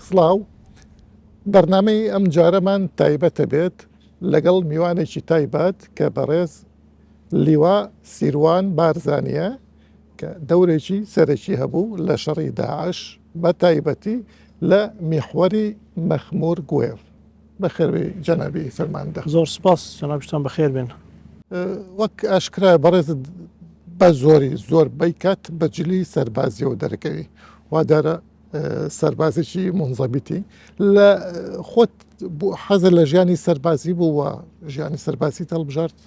سڵاو بەرنامەی ئەم جارەمان تایبەتە بێت لەگەڵ میوانێکی تایبەت کە بەڕێز لیوا سیروان بارزانیە کە دەورێکی سەرەکی هەبوو لە شەڕی داعش بە تایبەتی لە میحوەری مەخمور گوێر. بەخێربێی جەنابی فەرماندە. زۆر سپاس جەنابیشتان بەخێر بێن. وەک ئاشکرایە بەڕێزت بە زۆری زۆربەی کات بە جلی سەربازیەوە دەرەکەوی وا دیارە سەربازێکی مونزەبیتی لە خۆت حەزە لە ژیانی سەربازی بوو و ژیانی سەربازی هەڵبژارد؟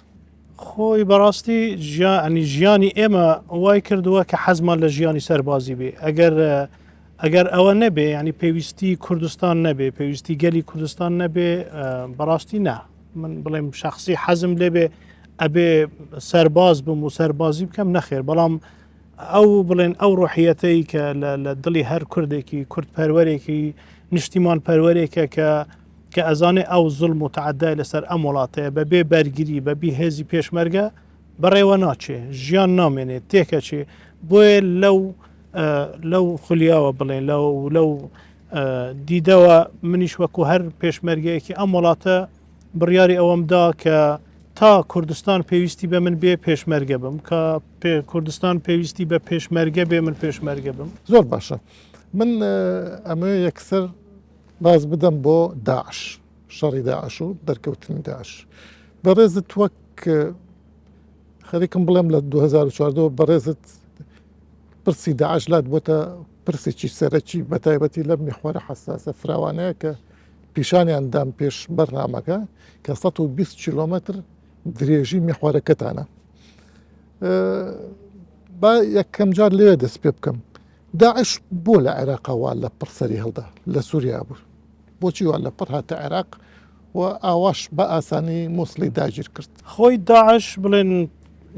خۆی بەڕاستی ژیانی ژیانی ئێمە وای کردووە کە حەزمان لە ژیانی سەربازی بێ ئەگەر ئەگەر ئەوە نەبێ ینی پێویستی کوردستان نەبێ پێویستی گەلی کوردستان نەبێ بەڕاستی نا من بڵێم شخصی حەزم لێبێ ئەبێ سەرباز بم و سەربازی بکەم نەخێر بەڵام ئەو بڵێن ئەو ڕۆحیەتەی کە لە دڵی هەر کوردێکی کورد پەروەرێکی نیشتیمان پەروەرێکە کە کە ئەزانێ ئەو زوڵم و تەعەدای لەسەر ئەم وڵاتەیە بە بێ بەرگری بە بی هێزی پێشمەرگە بەڕێوە ناچێ ژیان نامێنێ تێکەچێ بۆیە لەو لەو خولیاوە بڵێن لەو لەو دیدەوە منیش وەکو هەر پێشمەرگەیەکی ئەم وڵاتە بڕیاری ئەوەم دا کە تا کوردستان پێویستی بە من بێ پێشمەرگە بم کە کوردستان پێویستی بە پێشمەرگە بێ من پێشمەرگە بم. زۆر باشە من ئەمەوێ یەکسەر باز بدەم بۆ داعش شەڕی داعش و دەرکەوتنی داعش بەڕێزت وەک خەریکم بڵێم لە 2014 بەڕێزت پرسی داعش لات بۆتە پرسێکی سەرەکی بە تایبەتی لەم میحوەرە حەساسە فراوانەیە کە پیشانیان دام پێش بەرنامەکە کە 120 کیلۆمەتر درێژی میحوەرەکەتانە با یەکەم جار لێ دەست پێ بکەم داعش بۆ لە عێراقا وا لە پڕ سەری هەڵدا؟ لە سوریا بوو بۆچی وا لە پڕ هاتە عێراق و ئاواش بە ئاسانی موسڵی داگیر کرد؟ خۆی داعش بڵێن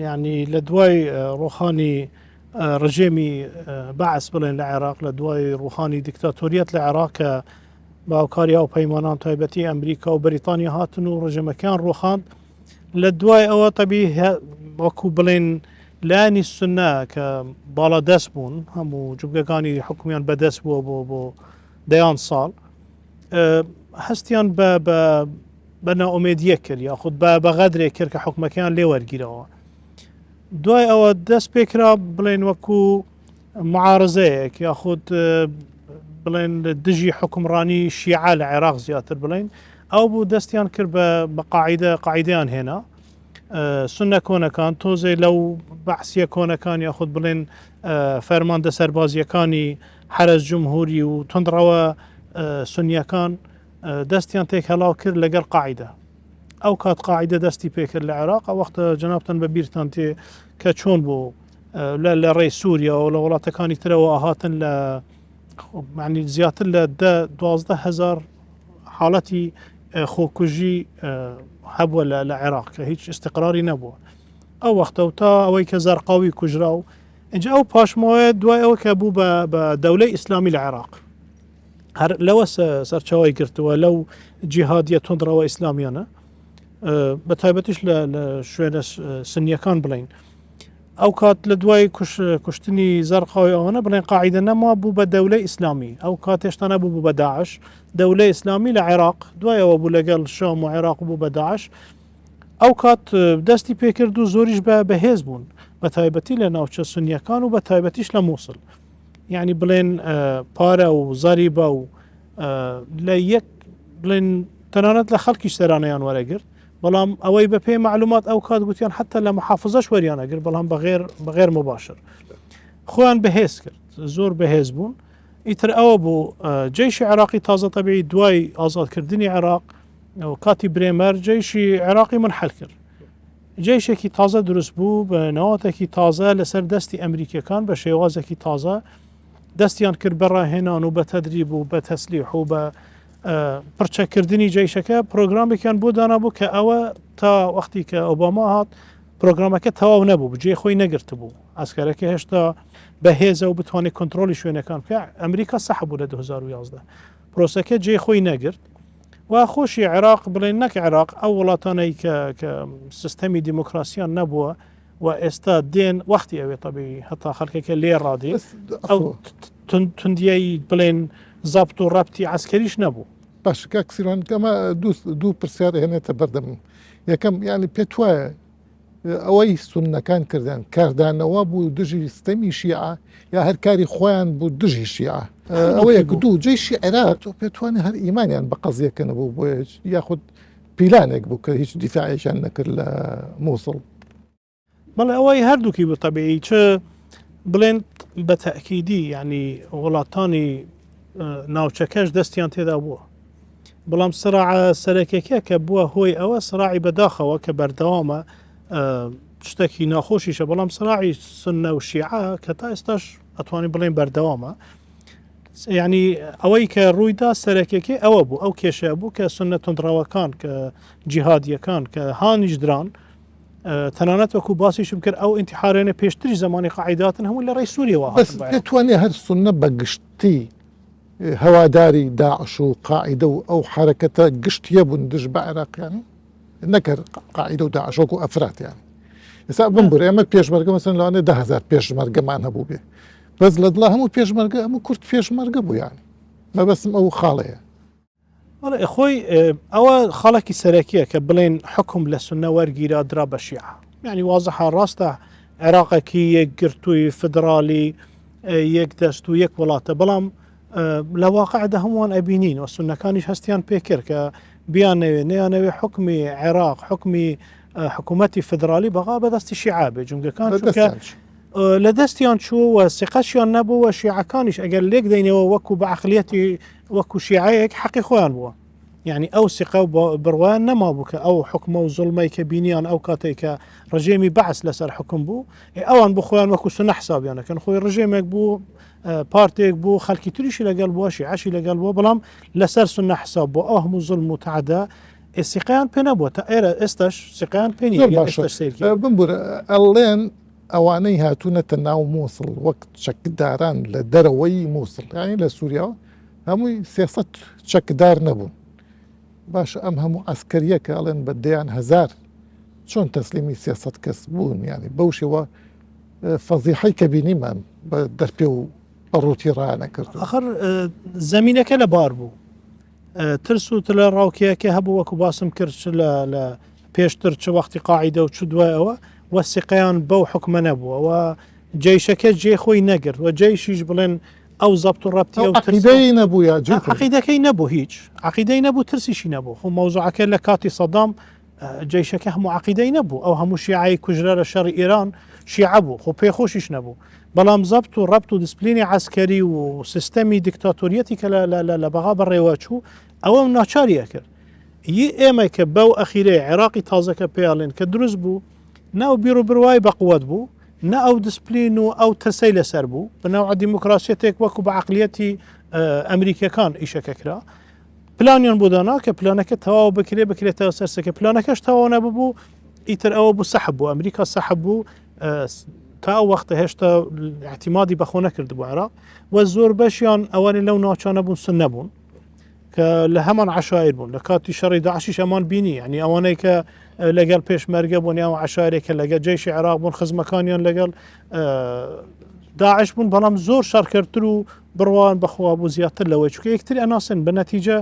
یعنی لە دوای ڕۆخانی ڕژێمی بەعس بڵێن لە عێراق لە دوای ڕوخانی دیکتاتۆریەت لە عێراق کە باوکاری هاو پەیمانان تایبەتی ئەمریکا و بەریتانیا هاتن و ڕژێمەکان ڕوخاند لە دوای ئەوە تەبی وەکو بڵێن لایەنی سوننە کە باڵا دەست بوون هەموو جومگەکانی حکومیان بەدەست بووە بۆ بۆ دەیان ساڵ هەستیان بە بە بە نائومێدیە کرد یاخود بە بە غەدرێک کرد کە حکومەکەیان لێ وەرگیرەوە دوای ئەوە دەست پێکرا بڵێن وەکو معارزەیەک یاخود بڵێن دژی حکومڕانی شیعە لە عێراق زیاتر بڵێن ئەو بوو دەستیان کرد بە بە قاعدە قاعدەیان هێنا سوننە کۆنەکان، تۆزێ لەو بەعسییە کۆنەکان یاخود بڵێن فەرماندە سەربازییەکانی حەرەس جمهوری و توندڕەوە سونیەکان دەستیان تێکهەڵاو کرد لەگەڵ قاعیدە. ئەو کات قاعیدە دەستی پێکرد لە عێراق، ئەو وەختە جەنابتان بە بیرتان تێ کە چۆن بوو لە لە ڕێی سووریا و لە وڵاتەکانی ترەوە هاتن لە معنی زیاتر لە دە 12 هزار حاڵەتی خۆکوژی هەبووە لە عێراق کە هیچ ئیستقراری نەبووە ئەو وەختە و تا ئەوەی کە زەرقاوی کوژرا و اینجا ئەو پاشماوەیە دوای ئەوە کە بوو بە دەولەی ئیسلامی لە عێراق هەر لەوە سەرچاوی گرتووە لەو جیهادیە توندڕەوە ئیسلامیانە بە تایبەتیش لە شوێنە سنیەکان بڵین ئەو کات لە دوای کوشتنی زەرقاوی ئەوانە بڵێن قاعیدە نەما بوو بە دەولەی ئیسلامی ئەو کات هێشتا نەبوو بوو بە داعش دەولەی ئیسلامی لە عێراق دوایەوە بوو لەگەڵ شام و عێراق بوو بە داعش ئەو کات دەستی پێکرد و زۆریش بە بەهێز بوون بە تایبەتی لە ناوچە سنیەکان و بە تایبەتیش لە مووسڵ یعنی بڵێن پارە و زەریبە و لە یەک بڵێن تەنانەت لە خەڵکی سەرانەیان وەرەگرت بەڵام ئەوەی بە پێی مەعلومات ئەو کات گوتیان حتا لە محافزەش وەریان ئەگرت بەڵام بەغێر بەغێر مباشر خۆیان بەهێز کرد زۆر بەهێز بوون ئیتر ئەوە بوو جەیشی عراقی تازە تەبیعی دوای ئازادکردنی عێراق کاتی برێمەر جەیشی عێراقی من حل کرد جەیشێکی تازە دروست بوو بە نەواتێکی تازە لەسەر دەستی ئەمریکیەکان بە شێوازێکی تازە دەستیان کرد بە ڕاهێنان و بە تەدریب و بە تەسلیح و بە پڕچەککردنی جەیشەکە پرۆگرامێکیان بۆ دانابوو کە ئەوە تا وەختی کە ئۆباما هات پرۆگرامەکە تەواو نەبوو جێ خۆی نەگرتبوو ئەسکەرەکە هێشتا بەهێزە و بتوانێت کۆنتترۆلی شوێنەکان بکە ئەمریکا سەح بوو لە 2011 پرۆسەکە جێ خۆی نەگرت. و خۆشی عێراق بڵێن نەک عێراق ئەو وڵاتانەی کە کە سیستەمی دیموکراسیان نەبووە و ئێستا دێن وەختی ئەوێ تەبی هەتا خەڵکەکە لێ ڕادێ ئەو توندیایی بڵێن زەبت و ڕەبتی عسکەریش نەبوو. باش کاک سیروان ئەمە دوو پرسیار هێنێتە بەردەم یەکەم یعنی پێت وایە ئەوەی سوننەکان کردیان کاردانەوە بوو دژی ستەمی شیعە یا هەر کاری خۆیان بوو دژی شیعە ئەوە یەک دوو جەیشی عێراق تۆ پێتوانێ هەر ئیمانیان بە قەزیەکە نەبوو بۆیە یاخود پیلانێک بوو کە هیچ دیفاعێکیان نەکرد لە مووسڵ. بەڵێ ئەوەی هەردووکی بوو تەبیعی چ بڵێن بە تەئکیدی یعنی وڵاتانی ناوچەکەش دەستیان تێدا بووە بەڵام سراعە سەرەکەکە کە بووە هۆی ئەوە سراعی بەداخەوە کە بەردەوامە شتێکی ناخۆشیشە بەڵام سراعی سنە و شیعە کە تا ئێستاش ئەتوانین بڵێن بەردەوامە ینی ئەوەی کە ڕوویدا سەرەکەکەی ئەوە بوو ئەو کێشە بوو کە سنە تونندڕەوەکان کە جیهادیەکان کە هانیش دران تەنانەت وەکو باسیشم کرد ئەو ئینتحارێنە پێشتری زمانی قاعداتن هەموو لە ڕێی سووریەوە بەس دەتوانێت هەر سنە بە گشتی هەواداری داعش و قاعیدە و ئەو حەرەکەتە گشتیە بوون دژ بە عێراق یانی نەک هەر قاعیدە و داعش وەکو ئەفراد یانی ئێستا بمبورە ئێمە پێشمەرگە مەسەن لەوانەیە 10,000 پێشمەرگەمان هەبوو بێ بەس لە دڵا هەموو پێشمەرگە هەموو کورد پێشمەرگە بوو یانی مەبەستم ئەو خاڵەیە. بەڵێ خۆی ئەوە خاڵێکی سەرەکیە کە بڵێن حکوم لە سنە وەرگیرا درا بە شیعە یعنی وازحە ڕاستە عێراقێکی یەکگرتووی فدرالی یەک دەست و یەک وڵاتە بەڵام لە واقعدا هەمووان ئەبینین و سنەکانیش هەستیان پێکرد کە بیانەوێ نیانەوێ حکمی عێراق حکمی حکوومەتی فدرالی بەغا بەدەستی شیعە بێ جونگەکان چونکە لە دەستیان چوو و سیقەشیان نەبوو و شیعەکانیش ئەگەر لێک دەینەوە وەکو بە عقلیەتی وەکو شیعەیەک حەقی خۆیان بووە یعنی ئەو سیقە و بڕوایان نەمابوو کە ئەو حکومە و زوڵمەی کە بینیان ئەو کاتێک کە ڕژێمی بەعس لەسەر حکوم بوو ئەوان بۆ خۆیان وەکو سونە حسابیان دەکەن خۆی ڕژێمێک بوو پارتێک بوو خەڵکی تریشی لەگەڵ بووە شیعەشی لەگەڵ بووە بەڵام لەسەر سونە حساب بۆ ئەو هەموو زوڵم و تەعدا سیقەیان پێ نەبووە تا ئێرە ئێستاش سیقەیان پێ نییە ئێستاش سەیرکەی. بمبورە ئەڵێن ئەوانەی هاتوونەتە ناو مووسڵ وەک چەکداران لە دەرەوەی مووسڵ یانی لە سووریاوە هەمووی 300 چەکدار نەبوون باشە ئەم هەموو عەسکەریە کە ئەڵێن بە دەیان هەزار چۆن تەسلیمی 300 کەس بوون یانی بەو شێوە فەزیحەی کە بینیمان بە دەرپێ و بە ڕووتی ڕایانەکرد. ئەخر زەمینەکە لەبار بوو ترس و تلە ڕاوکێیەکە هەبوو وەکو باسم کرد چ لە لە پێشتر چ وەختی قاعیدە و چ دوای ئەوە و سیقەیان بەو حکومە نەبووە و جەیشەکە جێ خۆی نەگرت و جەیشیش بڵێن ئەو زەبت و ڕەبتی ئەو عقیدەی نەبوو یا جێ عقیدەکەی نەبوو هیچ عقیدەی نەبوو ترسیشی نەبوو خۆ مەوزوعەکە لە کاتی سەدام جەیشەکە هەموو عەقیدەی نەبوو، ئەو هەموو شیعەی کوژرا لە شەڕی ئێران شیعە بوو، خۆ پێخۆشیش نەبوو، بەڵام زەبت و ڕەبت و دیسپلینی عەسکەری و سیستەمی دیکتاتۆریەتی کە لە بەغا بەڕێوە چوو ئەوە ناچاری ئەکرد. ی ئێمە کە بەو ئەخیرەی عێراقی تازەکە پێیاڵێن کە دروست بوو نە ئەو بیر و بروای بە قوت بوو نە ئەو دیسپلین و ئەو ترسەی لەسەر بوو بە نەوعە دیموکراسیەتێک وەکو بە عەقلیەتی ئەمریکیەکان ئیشەکە کرا. پلانیان بۆ دانا کە پلانەکە تەواو بکرێ بکرێتەوە سەر سەکە پلانەکەش تەواو نەببوو ئیتر ئەوە بوو سەحب بوو ئەمریکا سەحب بوو تا ئەو وەختە هێشتا احتیمادی بەخۆ نەکردبوو عێراق و زۆر بەشیان ئەوانەی لەو ناوچانە بوون سن نەبوون کە لە هەمان عشایر بوون لە کاتی شەڕی داعشیش ئەمان بینی ینی ئەوانەی کە لەگەڵ پێشمەرگە بوون یان عشارێک کە لەگەڵ جەیشی عێراق بوون خزمەکانیان لەگەڵ داعش بوون بەڵام زۆر شەڕکەرتر و بڕوایان بەخوا بوو زیاتر لەوەی چونکە یەکتری ئەناسن بە نەتیجە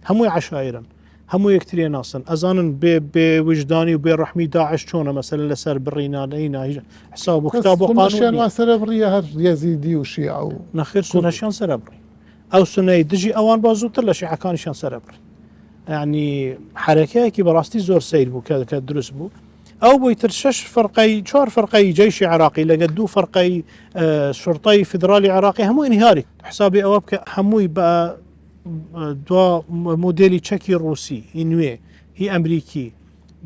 هەمووی عەشایرن هەموو یەکتری ناسن ئەزانن بێ بێ وجدانی و بێ ڕەحمی داعش چۆنە مەسەلەن لەسەر بڕینا نەینا هیچ حساب و کتاب و قانون سوننەشیان وا سەرە بڕیە هەر یەزیدی و شیعە و نەخێر سوننەشیان سەرە بڕی ئەو سونەی دژی ئەوان با زووتر لە شیعەکانیشیان سەرە بڕی یعنی حرەکەیەکی بەڕاستی زۆر سەیر بوو کە کە دروست بوو ئەو بۆی تر شەش فرقەی چوار فرقەی جەیشی عێراقی لەگە دوو فرقەی شرطەی فیدرالی عێراقی هەموو ئینهاری حسابی ئەوە بکە هەمووی بە دوا مۆدێلی چەکی ڕووسی هی نوێ هی ئەمریکی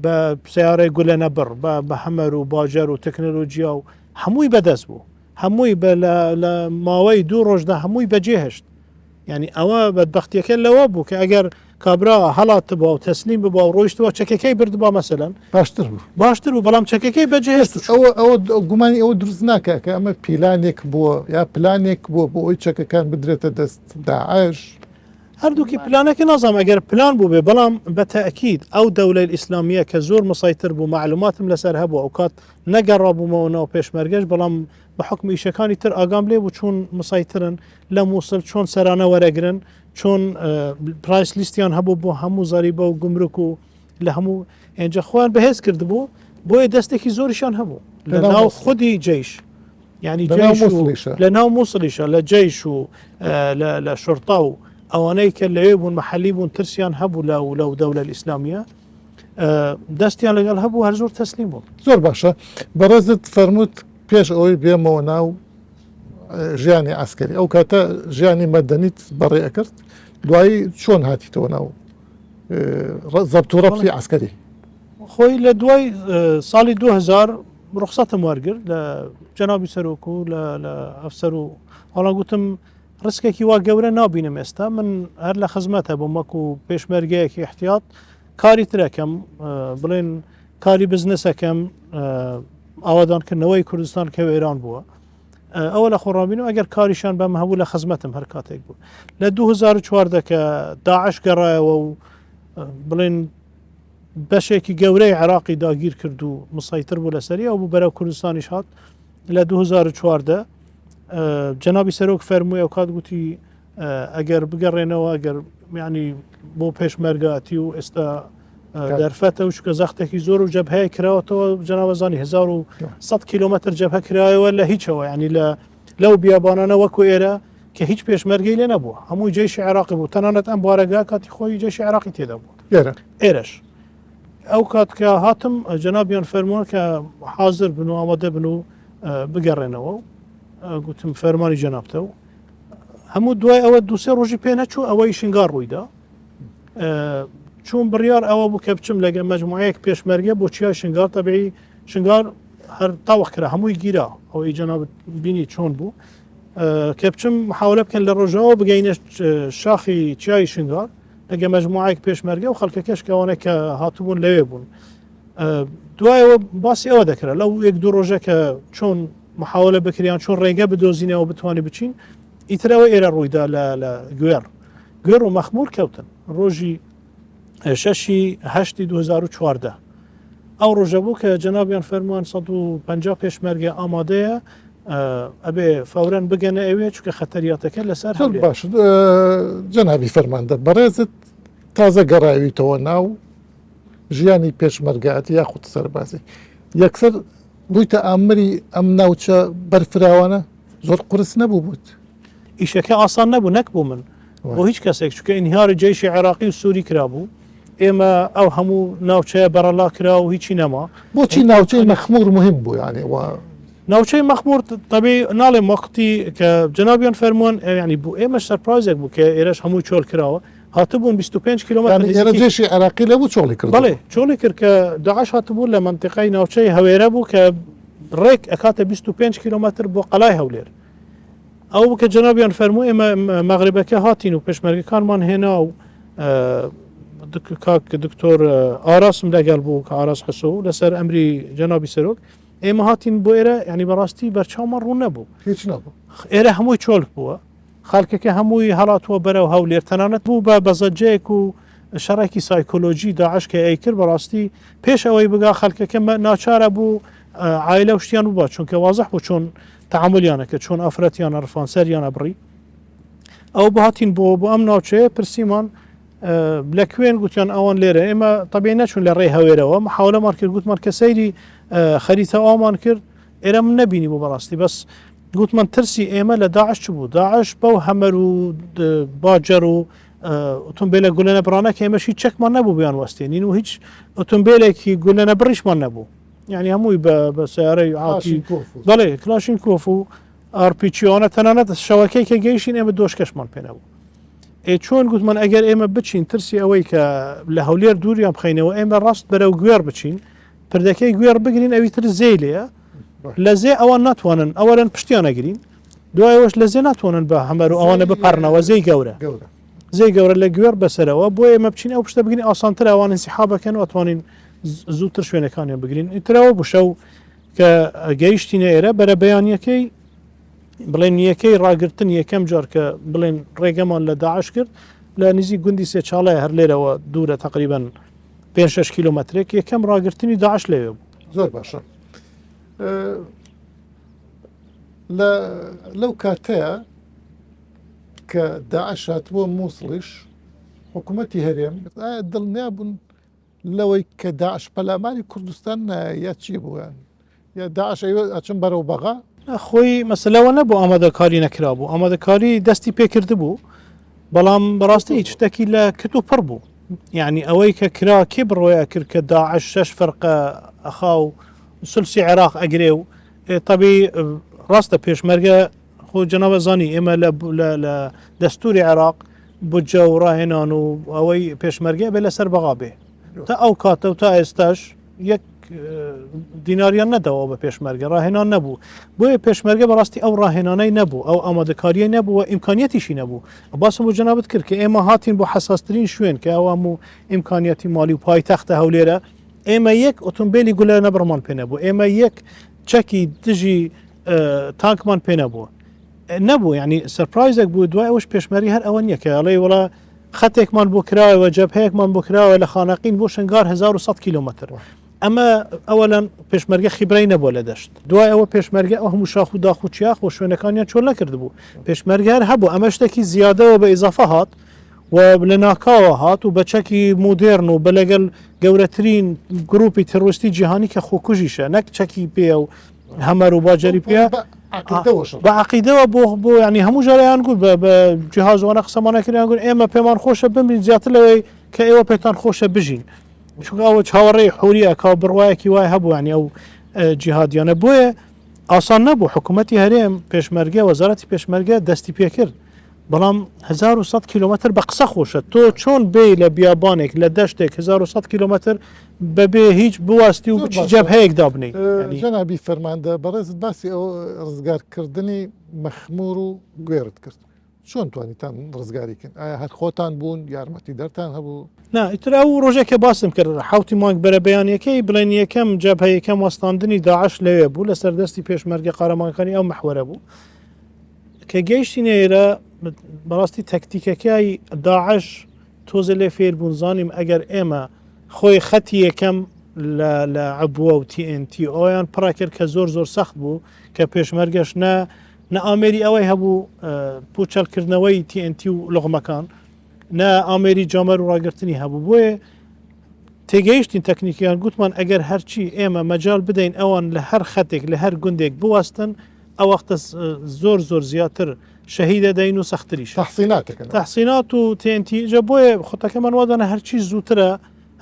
بە سیارەی گولە نەبڕ بە بە هەمەر و باجەر و تەکنەلۆجیا و هەمووی بەدەست بوو هەمووی بە لە ماوەی دوو ڕۆژدا هەمووی بەجێهشت یانی ئەوە بەدبەختیەکە لەوە بوو کە ئەگەر کابرا هەڵاتبا و تەسلیم ببا و ڕۆیشتبا چەکەکەی بردبا مەسەلەن باشتر بوو باشتر بوو بەڵام چەکەکەی بەجێهێشت و چوو. ئەوە ئەوە گومانی ئەوە دروست ناکا کە ئەمە پیلانێک بووە یا پلانێک بووە بۆ ئەوەی چەکەکان بدرێتە دەست داعش. هەردووکی پلانەکە نازانم ئەگەر پلان بوو بێ بەڵام بە تەئکید ئەو دەولەی ئیسلامیە کە زۆر مسەیتر بوو مەعلوماتم لەسەر هەبوو ئەوکات نەگەڕابوومەوە ناو پێشمەرگەش بەڵام بە حوکمی ئیشەکانی تر ئاگام لێ بوو چۆن مسەیترن لە مووسڵ چۆن سەرانە وەرەگرن چۆن پرایس لیستیان هەبوو بۆ هەموو زەریبە و گومرک و لە هەموو ئێنجا خۆیان بەهێز کردبوو بۆیە دەستێکی زۆریشان هەبوو لە ناو خودی جەیش یعنی لە ناو مووسڵیشە لە جەیش و لە شرطە و ئەوانەی کە لەوێ بوون محلی بوون ترسیان هەبوو لە و لەو دەولە ئیسلامیە دەستیان لەگەڵ هەبوو هەر زۆر تەسلیم بوون. زۆر باشە بەڕێزت فەرمووت پێش ئەوەی بێمەوە ناو ژیانی عسکەری ئەو کاتە ژیانی مەدەنیت بەڕێ ئەکرد دوایی چۆن هاتیتەوە ناو زەبت و ڕەبتی عسکەری؟ خۆی لە دوای ساڵی 2000 ڕوخسەتم وەرگرت لە جەنابی سەرۆک و لە ئەفسەر و وەڵا گوتم ڕسکێکی وا گەورە نابینم ئێستا من هەر لە خزمەتە بووم وەکو پێشمەرگەیەکی احتیاط کاری ترەکەم بڵێن کاری بزنسەکەم ئاوادانکردنەوەی کوردستان کە وێران بووە ئەوە لە خۆڕابین و ئەگەر کاریشان بەم هەبوو لە خزمەتم هەر کاتێک بوو لە 2014 کە داعش گەڕایەوە و بڵێن بەشێکی گەورەی عێراقی داگیر کرد و مسەیتر بوو لەسەری ئەو بوو بەرەو کوردستانیش هات لە 2014 جەنابی سەرۆک فەرمووی ئەو کات گوتی ئەگەر بگەڕێنەوە ئەگەر ینی بۆ پێشمەرگاتی و ئێستا دەرفەتە و چکە زەختێکی زۆر و جەبهەیە کراوەتەوە جەناوەزانی 1900 کیلومتر جەبهە کرایەوە لە هیچەوە ینی لە لەو بیابانانە وەکو ئێرە کە هیچ پێشمەرگەی لێ نەبووە هەمووی جەیشی عێراقی بوو تەنانەت ئەم بارەگا کاتی خۆی جەیشی عێراقی تێدا بوو ئێرە ئێرەش ئەو کات کە هاتم جەنابیان فەرمووە کە حاضر بن و ئامادە بن و بگەڕێنەوە و گوتم فەرمانی جەنابتە و هەموو دوای ئەوە دوسێ ڕۆژی پێ نەچوو ئەوەی شنگار ڕوویدا چون بڕیار ئەوە بوو کە بچم لەگە مەجموعەیەک پێشمەرگە بۆ چیای شنگار تەبعی شنگار هەر تاوەخ کرا هەمووی گیرا ئەوەی جەنابت بینی چۆن بوو کە بچم محاولە بکەن لە ڕۆژاوە بگەینە شاخی چیای شنگار لەگە مەجموعەیەک پێشمەرگە و خەڵکەکەش کەوانە کە هاتبوون لەوێ بوون دوایەوە باسی ئەوە دەکرا لەو یەک دوو ڕۆژە کە چۆن محاولە بکریان چۆن ڕێگە بدۆزینەوە بتوانانی بچین ئیترەوە ئێرە ڕوویدا لە گوێڕ گوێڕ و مەخمور کەوتن ڕۆژی شەشی هەشتی 2014 ئەو ڕۆژە بوو کە جەنابیان فەرمان 150 پێشمەرگە ئامادەیە ئەبێ فەورەن بگەنە ئەوێ چونکە خەتەریاتەکە لەسەر زۆر باش جەنابی فەرماندە بەڕێزت تازە گەڕاویتەوە ناو ژیانی پێشمەرگایەتی یاخود سەربازی یەکسەر بوویتە ئامری ئەم ناوچە بەرفراوانە زۆر قورس نەبوو بوت؟ ئیشەکە ئاسان نەبوو نەک بۆ من بۆ هیچ کەسێک چونکە ئینهیاری جەیشی عێراقی و سووری کرابوو ئێمە ئەو هەموو ناوچەیە بەرەڵا کرا و هیچی نەما. بۆچی ناوچەی مەخموور مهم بوو یانی وا؟ ناوچەی مەخموور تەبی ناڵێم وەختی کە جەنابیان فەرموون یانی بۆ ئێمەش سەرپرایزێک بوو کە ئێرەش هەمووی چۆل کراوە هاتبوون 25 کیلۆمەتر یانی ئێرە جێشی عێراقی لێ بوو چۆڵی کردبوو؟ بەڵێ چۆڵی کرد کە داعش هاتبوو لە مەنتیقەی ناوچەی هەوێرە بوو کە ڕێک ئەکاتە 25 کیلۆمەتر بۆ قەلای هەولێر. ئەوە بوو کە جەنابیان فەرموو ئێمە مەغربەکە هاتین و پێشمەرگەکانمان هێنا و کاک دکتۆر ئاراسم لەگەڵ بوو کە ئاراس حسۆ لەسەر ئەمری جەنابی سەرۆک ئێمە هاتین بۆ ئێرە ینی بەڕاستی بەرچاومان ڕوون نەبوو هیچ نەبوو ئێرە هەمووی چۆلک بووە خەڵکەکە هەمووی هەڵاتووە بەرەو هەولێر تەنانەت بوو بە بەزەجەیەک و شەڕێکی سایکۆلۆژی داعش کە ئەیکرد بەڕاستی پێش ئەوەی بگا خەڵکەکە ناچارە بوو عایلە و شتیان ببا چونکە وازح بوو چۆن تەعامولیان ئەکرد چۆن ئافرەتیان ئەڕفان سەریان ئەبڕی ئەو بهاتین بۆ بۆ ئەم ناوچەیە پرسیمان لە کوێن گوتیان ئەوان لێرە ئێمە تەبیعی نەچوون لە ڕێی هەوێرەوە محاولەمان کرد گوتمان کە سەیری خەریتە ئەومان کرد ئێرە من نەبینی بۆ بەڕاستی بەس گوتمان ترسی ئێمە لە داعش چ بوو داعش بەو هەمەر و باجەر و ئۆتۆمبیلە گولەنە بڕانە کە ئێمەش هیچ چەکمان نەبوو بیان وەستێنین و هیچ ئۆتۆمبیلێکی گولەنە بڕیشمان نەبوو یعنی هەمووی بە سیارەی عاتی بەڵێ کلاشین کۆف و ئارپیچیۆنە تەنانەت شەوەکەی کە گەیشتین ئێمە دۆشکەشمان پێ نەبوو ئێ چۆن گوتمان ئەگەر ئێمە بچین ترسی ئەوەی کە لە هەولێر دووریان بخەینەوە ئێمە ڕاست بەرەو گوێڕ بچین پردەکەی گوێڕ بگرین ئەوی تر زێی لێیە لە زێ ئەوان ناتوانن ئەوەرەن پشتیان نەگرین دوایەوەش لە زێ ناتوانن بە هەمەر و ئەوانە بپەڕنەوە زێی گەورە زێی گەورە لە گوێڕ بەسەرەوە بۆ ئێمە بچین ئەو پشتە بگرین ئاسانتر ئەوان انسحابەکەن و ئەتوانین زووتر شوێنەکانیان بگرین ئیترەوە بوو شەو کە گەیشتینە ئێرە بەرە بەیانیەکەی بڵێن یەکەی ڕاگرتن یەکەم جار کە بڵێن ڕێگەمان لە داعش کرد. لە نزیک گوندی سێچاڵەیە هەر لێرەوە دوورە تقریبا 5 کیلومترێک یەکەم ڕاگرتنی داعش لەوێ بوو. زۆر باشە لە لەو کاتەیە کە داعش هاتبووە مووسڵیش حکوومەتی هەرێم ئایا دڵنیا بوون لەوەی کە داعش پەلاماری کوردستان نایە یا چی بوو یا داعش ئەیوە ئەچن بەرەو بەغا؟ خۆی مەسەلەوە نەبوو ئامادەکاری نەکرابوو ئامادەکاری دەستی پێکردبوو بەڵام بەڕاستی هیچ شتێکی لە کت و پڕ بوو یعنی ئەوەی کە کرا کێ بڕۆیە کرد کە داعش شەش فەرقە ئەخا و سلسی عێراق ئەگرێ و تەبی ڕاستە پێشمەرگە خۆ جەنابە زانی ئێمە لە دەستوری عێراق بودجە و ڕاهێنان و ئەوەی پێشمەرگە بێ لەسەر بەغا بێ تا ئەو کاتە و تا ئێستاش یەک دیناریان نەداوە بە پێشمەرگە ڕاهێنان نەبوو بۆیە پێشمەرگە بەڕاستی ئەو ڕاهێنانەی نەبوو ئەو ئامادەکاریە نەبوو و ئیمکانیەتیشی نەبوو باسم بۆ جەنابت کرد کە ئێمە هاتین بۆ حەساسترین شوێن کە ئەوام و ئیمکانیەتی مالی و پایتەختە هەولێرە ئێمە یەک ئۆتۆمبیلی گولە نەبڕمان پێ نەبوو ئێمە یەک چەکی دژی تانکمان پێ نەبوو نەبوو ینی surprise ێک بوو دوای ئەوش پێشمەری هەر ئەوە نییە کە ئەڵێ وڵا خەتێکمان بۆ کراوە جەبهەیەکمان بۆ کراوە لە خانەقین بۆ شنگار 1900 کیلومتر ئەمە ئەوەلەن پێشمەرگە خیبرەی نەبووە لە دەشت دوای ئەوە پێشمەرگە ئەو هەموو شاخ و داخ و چیاخ و شوێنەکانیان چۆل نەکردبوو پێشمەرگە هەر هەبوو ئەمە شتێکی زیادەوە بە ئیزافە هات و لە ناکاوە هات و بە چەکی مۆدێرن و بە لەگەڵ گەورەترین گروپی ترۆستی جیهانی کە خۆکوژیشە نەک چەکی پێ و هەمەر و باجەری پێ بە عقیدەوە بۆ بۆ ینی هەموو جارەیان گوت بە جیهازوانە قسەمانەکردیان گوت ئێمە پێمان خۆشە بمرین زیاتر لەوەی کە ئێوە پێتان خۆشە بژین چونکە ئەوە چاوەڕێی حوریە کا بڕوایەکی وای هەبووانی ئەو جیهادیانە بۆیە ئاسان نەبوو حکوومەتی هەرێم پێشمەرگە وەزارەتی پێشمەرگە دەستی پێکرد بەڵام 1900 کیلومتر بە قسە خۆشە تۆ چۆن بێ لە بیابانێک لە دەشتێک 1900 کیلومتر بەبێ هیچ بواستی و بچی جەبهەیەک دابنێی. جەنابی فەرماندە بەڕێزت باسی ئەو ڕزگارکردنی مەخمور و گوێرت کرد چۆن توانیتان ڕزگاری کەن ئایا هەر خۆتان بوون یارمەتی دەرتان هەبوو؟ نا ئیتر ئەو ڕۆژێک کە باسم کرد حوتی مانگ بەرە بەیانەکەی بڵێن یەکەم جەبهە یەکەم وەستاندنی داعش لەوێ بوو لەسەر دەستی پێشمەرگە قارەمانەکانی ئەو محوەرە بوو کە گەیشتینە ئێرە بەڕاستی تەکتیکەکەی داعش تۆزێ لێ فێر بوون زانیم ئەگەر ئێمە خۆی خەتی یەکەم لە لە عبوە و TNT ئەویان پڕە کرد کە زۆر زۆر سەخت بوو کە پێشمەرگەش نە نە ئامێری ئەوەی هەبوو پوچەڵکردنەوەی TNT و لغمەکان نە ئامێری jammer و ڕاگرتنی هەبوو بۆیە تێگەیشتین تەکنیکیان گوتمان ئەگەر هەرچی ئێمە مەجال بدەین ئەوان لە هەر خەتێک لە هەر گوندێک بوەستن ئەو وەختە زۆر زۆر زیاتر شەهیدە دەین و سەختریش تەحسیناتەکەن تەحسینات و TNT جا بۆیە خۆتەکەمان وادانە هەرچی زووترە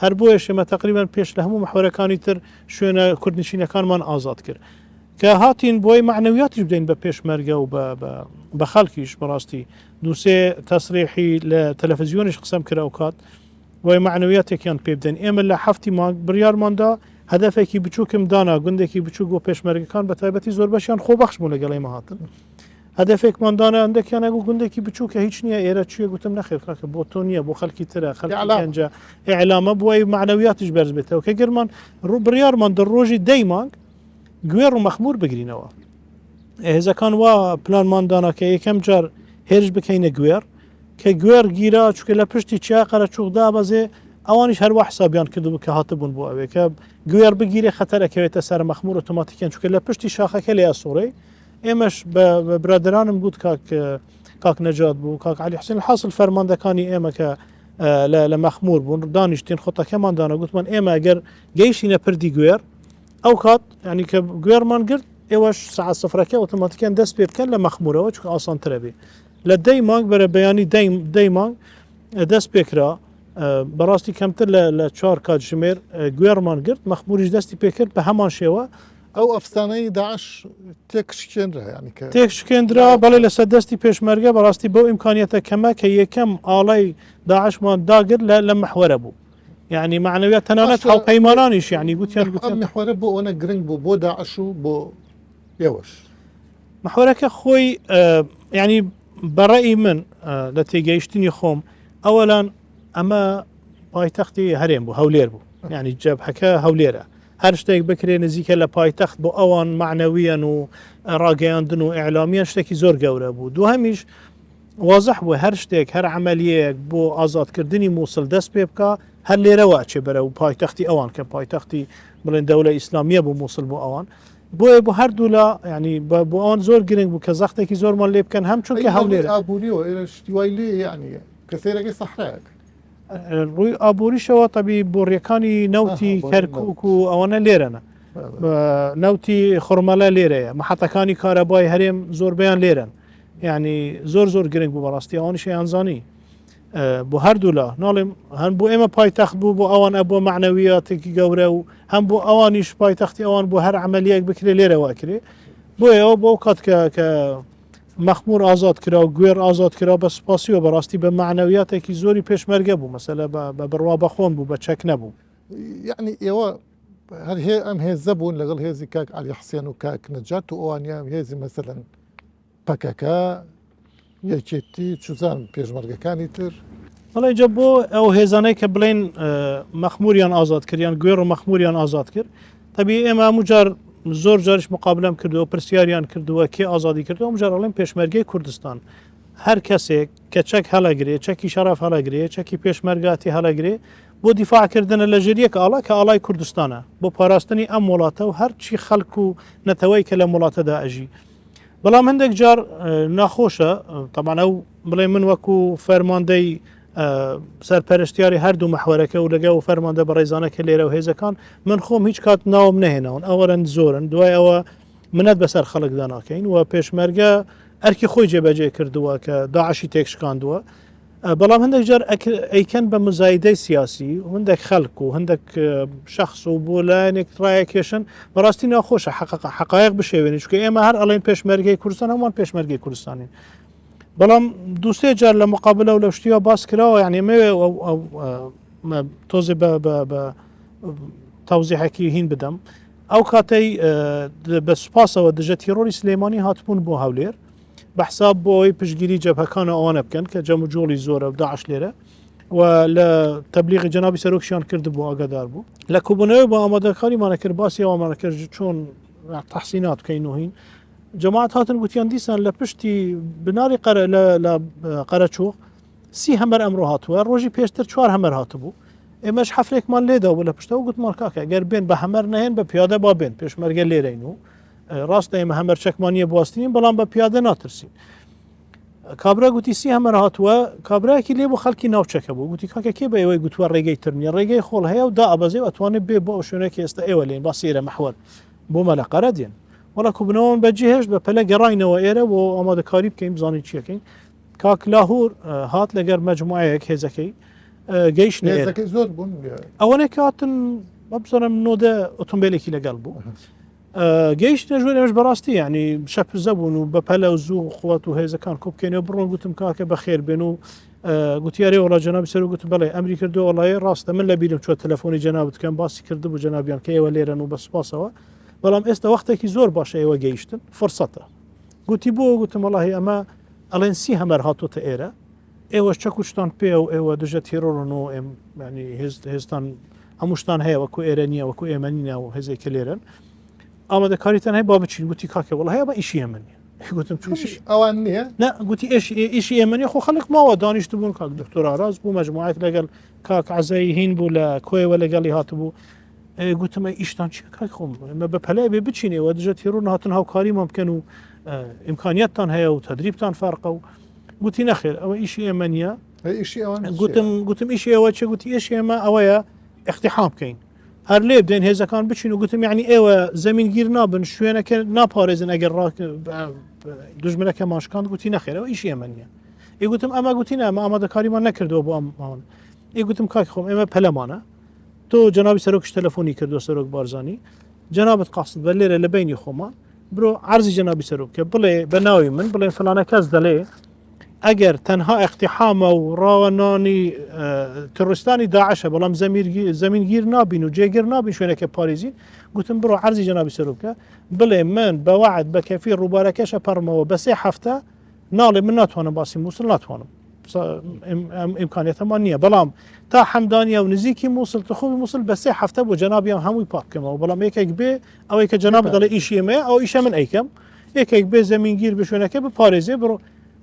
هەر بۆیە شێمە تقریبان پێش لە هەموو محوەرەکانی تر شوێنە کوردنشینەکانمان ئازاد کرد کە هاتین بۆی معنەویاتیش بدەین بە پێشمەرگە و بە خەڵکیش بەڕاستی دووسێ تەسریحی لە تەلەفزیۆنیش قسەم کرا ئەو کات بۆی معنەویاتێکیان پێ بدەین ئێمە لە هەفتی مانگ بڕیارماندا هەدەفێکی بچووکم دانا گوندێکی بچووک بۆ پێشمەرگەکان بە تایبەتی زۆربەشیان خۆبەخش بوون لەگەڵ ئێمە هاتن هەدەفێکمان دانا هەندێکیان ئەگو گوندێکی بچووکە هیچ نییە ئێرە چیە گوتم نەخێر کاکە بۆ تۆ نییە بۆ خەڵکی ترە خەڵکی گەنجە ئیعلامە بۆ ئەی معنەویاتیش بەرز بێتەوە کە گەرمان ڕوو بڕیارمان دە ڕۆژی دەی مانگ گوێڕ و مەخمور بگرینەوە هێزەکان وا پلانمان دانا کە یەکەم جار هێرش بکەینە گوێڕ کە گوێڕ گیرا چونکە لە پشتی چیا قەرەچوغ دابەزێ ئەوانیش هەروە حسابیان کردبوو کە هاتبوون بۆ ئەوێ کە گوێڕ بگیرێ خەتەر ئەکەوێتە سەر مەخمور ئۆتۆماتیکیان چونکە لە پشتی شاخەکە لێ ئەسوڕێ ئێمەش بە برادەرانم گوت کاک کاک نەجات بوو کاک علی حسین حاصل فەرماندەکانی ئێمە کە لە مەخمور بوون دانیشتین خۆتەکەمان دانا گوتمان ئێمە ئەگەر گەیشتینە پردی گوێر ئەو کات ینی کە گوێرمان گرت ئێوەش ساعت سفرەکە ئۆتۆماتیکیان دەست پێ بکەن لە مەخمورەوە چونکە ئاسانترە بێ لە دەی مانگ بەرە بەیانی دەی مانگ دەست پێکرا بەڕاستی کەمتر لە چوار کاتژمێر گوێڕمان گرت مەخموریش دەستی پێکرد بە هەمان شێوە ئەو ئەفسانەی داعش تێکشکێنرا یانی کە تێکشکێندرا بەڵێ لەسەر دەستی پێشمەرگە بەڕاستی بەو ئیمکانیەتە کەمە کە یەکەم ئاڵای داعشمان داگرت لە لە محوەرە بوو یعنی معنەویات تەنانەت هاوپەیمانانیش یعنی گوتیان ئەم محوەرە بۆ ئەوەنە گرنگ بوو بۆ داعش و بۆ ئێوەش محوەرەکە خۆی یعنی بەڕەئی من لە تێگەیشتنی خۆم ئەوەلان ئەمە پایتەختی هەرێم بوو هەولێر بوو یعنی جەبهەکە هەولێرە هەر شتێک بکرێ نزیکە لە پایتەخت بۆ ئەوان مەعنەویەن و ڕاگەیاندن و ئیعلامیان شتێکی زۆر گەورە بوو دووهەمیش وازح بوو هەر شتێک هەر عەمەلیەیەک بۆ ئازادکردنی مووسڵ دەست پێ بکا هەر لێرەوە ئەچێ بەرەو پایتەختی ئەوان کە پایتەختی بڵێن دەولە ئیسلامیە بوو مووسڵ بۆ ئەوان بۆیە بۆ هەردوولا ینی بۆ ئەوان زۆر گرنگ بوو کە زەختێکی زۆرمان لێ بکەن هەم چونکە هەولێر ئابووریەوە ئێرە شتی وای لێ یعنی کە سەیرەکەی سەحرایەک ڕووی ئابووریشەوە تەبی بۆڕیەکانی نەوتی کەرکک و ئەوانە لێرەنە نەوتی خورمەلە لێرەیە محەتەکانی کارەبای هەرێم زۆربیان لێرەن یعنی زۆر زۆر گرنگ بوو بەڕاستی ئەوانیش یانزانی بۆ هەردوولا ناڵێم هەم بۆ ئێمە پایتەخت بوو بۆ ئەوان ئەبووە معنەویاتێکی گەورە و هەم بۆ ئەوانیش پایتەختی ئەوان بۆ هەر عملیەک بکرێ لێرەوە ئەکرێ بۆیەوە بۆ کات کە کە مەخمور ئازاد کرا و گوێر ئازاد کرا بە سوپاسیەوە بەڕاستی بە معنەویاتێکی زۆری پێشمەرگە بوو مەسەلە بە بڕوا بەخۆم بوو بە چەک نەبوو. یەعنی ئێوە هەر هێ ئەم هێزە بوون لەگەڵ هێزی کاک عەلی حسێن و کاک نەجات و ئەوانیان هێزی مەسەلەن پەکەکە یەکێتی چزان پێشمەرگەکانی تر. بەڵێ جا بۆ ئەو هێزانەی کە بڵێن مەخموریان ئازاد کرد یان گوێڕ و مەخموریان ئازاد کرد تەبی ئێمە هەموو جار زۆر جاریش مقابلەم کردووە پرسیاریان کردووە کێ ئازادی کردووە ئەم جار ئەڵێم پێشمەرگەی کوردستان هەر کەسێک کە چەک هەڵەگرێ چەکی شەرەف هەڵەگرێ چەکی پێشمەرگاتی هەڵەگرێ بۆ دیفاع کردنە لە ژێر یەک ئاڵا کە ئاڵای کوردستانە بۆ پاراستنی ئەم وڵاتە و هەرچی خەڵک و نەتەوەی کە لەم وڵاتەدا ئەژی بەڵام هەندێک جار ناخۆشە تەبعەن ئەو بڵێ من وەکو فەرماندەی سەرپەرشتیاری هەردوو محوەرەکە و لەگە و فەرماندە بەڕێزانە کە لێرە و هێزەکان من خۆم هیچ کات ناوم نەهێناون ئەوەرەن زۆرن دوای ئەوە منەت بەسەر خەڵکدا ناکەین و پێشمەرگە ئەرکی خۆی جێبەجێ کردووە کە داعشی تێکشکاندووە بەڵام هەندێک جار ئەیکەن بە مزایدەی سیاسی و هەندێک خەڵک و هەندێک شخص و بۆ لایەنێک ڕایەکێشن بەڕاستی ناخۆشە حقق حقایق بشێوێنی چونکە ئێمە هەر ئەڵێن پێشمەرگەی کوردستان هەمووان پێشمەرگەی کوردستانین بەڵام دووسێ جار لە مقابلە و لە شتیوە باس کراوە یعنی مەوێ تۆزێ بە تەوزیحەکی هین بدەم ئەو کاتەی بە سوپاسەوە دژە تیرۆری سلێمانی هاتبوون بۆ هەولێر بە حساب بۆ ئەوەی پشتگیری جەبهەکان و ئەوانە بکەن کە جەم و جۆڵی زۆرە و داعش لێرە و لە تەبلیغی جەنابی سەرۆکشیان کردبوو ئاگادار بوو لە کۆبوونەوەی بۆ ئامادەکاریمانە کرد باسی ئەومانە کرد چۆن تەحسینات بکەین و هین جەماعەت هاتن گوتیان دیسان لە پشتی بناری قەرە لە قەرەچوغ سی هەمەر ئەمڕۆ هاتووە ڕۆژی پێشتر چوار هەمەر هاتبوو ئێمەش حەفرێکمان لێدا بوو لە پشتەوە گوتمان کاکە گەر بێن بە هەمەر نەهێن بە پیادە با بێن پێشمەرگە لێرەین و ڕاستە ئێمە هەمەر چەکمان نییە بواستنین بەڵام بە پیادە ناترسین کابرا گوتی سی هەمەر هاتووە کابراکی لێ بۆ خەڵکی ناوچەکە بوو گوتی کاکە کێ بە ئێوەی گوتووە ڕێگەی تر نییە ڕێگەی خۆڵ هەیە و دا ئەبەزێ و ئەتوانێت بێ بۆ ئەو شوێنێک ئێستا ئێوە لێن باسی ئێرە محوەر بۆ مەلەقەرە دێن وەڵا کوبنەوەن بەجێهێشت بە پەلە گەڕاینەوە ئێرە بۆ ئامادەکاری بکەین بزانین چیەکەین کاک لاهور هات لەگەر مەجموعەیەک هێزەکەی گەیشتنە ئێرە. هێزەکەی زۆر بوون ئەوەنە کاتن بزانم نۆدە ئۆتۆمبیلێکی لەگەڵ بوو گەیشتە ژوور ئێمەش بەڕاستی یعنی شەپرزە بوون و بە پەلە و زوو قوت و هێزەکان کۆ بکەینەوە بڕۆن گوتم کاکە بەخێر بێن و گوتیارێ وڵا جەنابی سەر گوتم بەڵێ ئەمری کردو وڵی ڕاستە من لە بیرم چوە تەلەفۆنی جەنابت کەم باسی کردبوو جەنابیان کە ئێوە لێرەن و بە سوپاسەوە بەڵام ئێستا وەختێکی زۆر باشە ئێوە گەیشتن فرسەتە گوتی بۆ گوتم وڵی ئەمە ئەڵێن سی هەمەر هاتۆتە ئێرە ئێوەش چەک و شتان پێ و ئێوە دژە تێرۆرن و ئێم ینی هێزتان هەموو شتان هەیە وەکو ئێرە نییە وەکو ئێمە نینە و هێزێک کە لێرن ئامادەکاریتان هەیە با بچین گوتی کاکە وڵ هەیە بە ئیشی ئێمە نیە گوتم چۆن ئەوان نییە نە گوتی ئیشی ئێمە نیە خۆ خەڵک ماوە دانیشت بوون کاک دکتۆر ئاراز بوو مەجموعەیەک لەگەڵ کاک عەزای هین بوو لە کۆیەوە لەگەڵی هاتبوو گوتم ئەی ئیشتان چیە کاک خۆم ئێمە بە پەلە بێ بچینەوە دژە تێرۆر هاتن هاوکاریمان بکەن و ئیمکانیاتتان هەیە و تەدریبتان فەرقە و گوتی نەخێر ئەوە ئیشی ئێمە نییە گوتم گوتم ئیشی ئێوە چێ گوتی ئیشی ئێمە ئەوەیە اقتحام بکەین هەر لێ بدەین هێزەکان بچین و گوتم یعنی ئێوە زەمین گیر نابن شوێنەکە ناپارێزن ئەگەر دژمنەکە ماشکاند گوتی نەخێرەوە ئیشی ئێمە نییە ئی گوتم ئەمە گوتی نامە ئامادەکاریمان نەکردەوە بۆ ئەم ماون ئی گوتم کاک خۆم ئێمە پەلەمانە تۆ جەنابی سەرۆکش تەلەفۆنی کردو سەرۆک بارزانی جەنابت قاصد بە لێرە لە بینی خۆمان برۆ عەرزی جەنابی سەرۆک بکە بڵێ بە ناوی من بڵێ فلانە کەس دەڵێ ئەگەر تەنها اقتحامە و ڕاوە نانی ترستانی داعشە بەڵام زەمینگیر نابین و جێگر نابین شوێنەکە پارێزین گوتم بڕۆ عەرزی جەنابی سەرۆک بکە بڵێ من بە وعد بە کەفی ڕووبارەکەشە پەڕمەوە بە سێ هەفتە ناڵێ من ناتوانم باسی مووسڵ ناتوانم ئیمکانیەتەمان نییە بەڵام تا حەمدانە و نزیکی مووسڵ تخوبی مووسڵ بە سێ هەفتە بۆ جەنابیان هەمووی پاک بکەمەوە بەڵام یەکێک بێ ئەوەی کە جەناب دەڵێ ئیشی ئێمەیە ئەو ئیشە من ئەیکەم یەکێک بێ زەمینگیر بشوێنەکە بپارێزێ بڕۆ.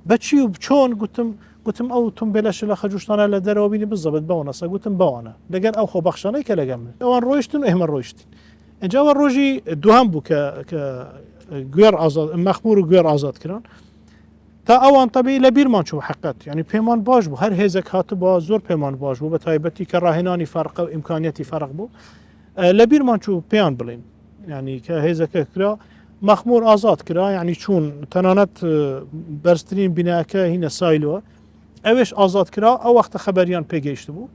بەچی و چۆن؟ گوتم گوتم ئەو تۆمبێلە شلە خەجوشتانە لە دەرەوە بینی بزەبت بەوانەسە گوتم بەوانە لەگەر ئەو خۆبەخشانەی کە لەگەڵ من ئەوان ڕۆیشتن و ئێمە ڕۆیشتین ئینجا ئەوە ڕۆژی دوهەم بوو کە کە گوێڕ ئازاد مەخمور و گوێڕ ئازاد کران تا ئەوان تەبی لە بیرمان چوو حقت یعنی پێمان باش بوو هەر هێزێک هاتبووە زۆر پێمان باش بوو بە تایبەتی کە ڕاهێنانی فەرقە و ئیمکانیەتی فەرق بوو لە بیرمان چوو پێیان بڵین یعنی کە هێزەکە کرا مەخمور ئازاد کرا یعنی چوون تەنانەت بەرزترین بیناکە هینە سایلوە ئەوێش ئازاد کرا ئەو وەختە خەبەریان پێگەیشت بوو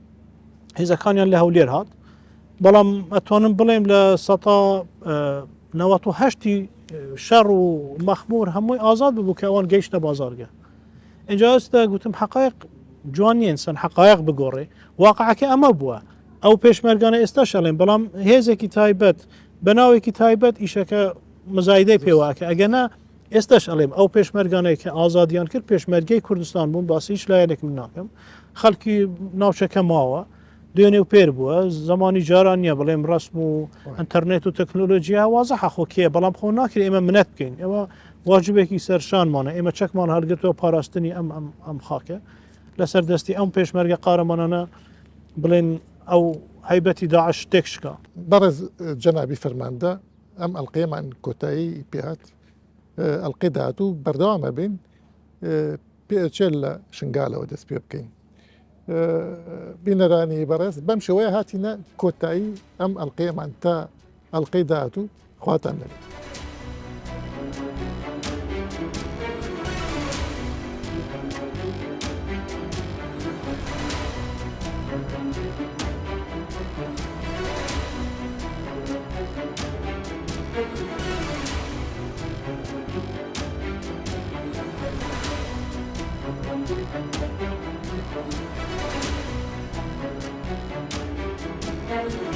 هێزەکانیان لە هەولێر هات بەڵام ئەتوانم بڵێم لە سەتا 98 شەڕ و مەخمور هەمووی ئازاد ببوو کە ئەوان گەیشتە بازارگە اینجا ئێستا گوتم حقایق جوان نییە ئینسان حقایق بگۆڕێ واقعەکە ئەمە بووە ئەو پێشمەرگانە ئێستا شەڵێن بەڵام هێزێکی تایبەت بە ناوێکی تایبەت ئیشەکە مزایدەی پێواکە ئەگەنا ئێستاش ئەڵێم ئەو پێشمەرگانەی کە ئازادیان کرد پێشمەرگەی کوردستان بوون باسی هیچ لایەنێک من ناکەم خەڵکی ناوچەکە ماوە دوێنێ و پێر بووە زمانی جاران نییە بڵێم ڕسم و ئەتەرنێت و تەکنۆلۆژیا وازە خۆ کێ بەڵام خۆ ناکرێت ئێمە منەت بکەین ئەوە واجبێکی سەرشانمانە ئێمە چەکمان هەڵگرتەوە پاراستنی ئەم ئەم ئەم خاکە لەسەر دەستی ئەم پێشمەرگە قارەمانانە بڵێن ئەو هەیبەتی داعش تێک شکا. بەڕێز جەنابی فەرماندە ئەم ئەڵقەیەمان کۆتایی پێهات ئەڵقەی داهاتوو بەردەوام ئەبین پێچێت لە شنگالەوە دەست پێ بکەین بینەرانی بەڕێز بەم شێوەیە هاتینە کۆتایی ئەم ئەڵقەیەمان تا ئەڵقەی داهاتوو خواتان لەگەڵ. Thank you.